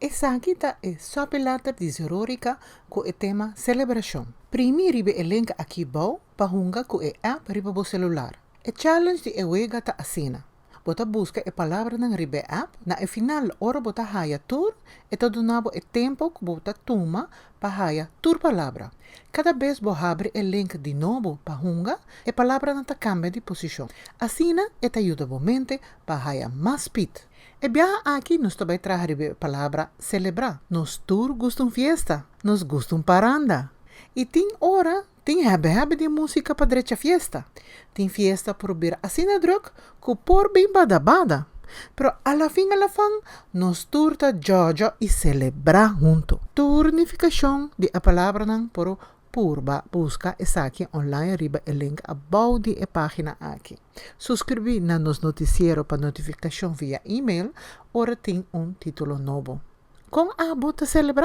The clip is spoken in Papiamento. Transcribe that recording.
Esaki ta e sopiletter di Zerorica ku e tema selebrashon. Primi riba e link aki bou pa hunga ku e app riba bo selular. E challenge di e wega ta asina. Bo ta buska e palabranan riba e app, na e final ora bo ta haya tur, e ta duna bo e tempu ku bo ta tuma pa haya tur palabra. Kada bes bo habri e link di nobo pa hunga, e palabranan ta kambia di posishon. Asina e ta yuda bo mente pa haya mas speed. E biaha aki nos ta bai traha riba e palabra selebrá. Nos tur gusta un fiesta, nos gusta un paranda. I tin ora tin hèbè hèbè di músika pa drecha fiesta. Tin fiesta por bira asina drùk ku por bin bada bada. Pero alafin alafan nos tur ta djòdjò i selebrá huntu. Tur nifikashon di e palabranan por purba buska esaki online riba e link abou di e página aki. Suskribí na nos notisiero pa notifikashon via email ora tin un título nobo. Kon abo ta selebrá?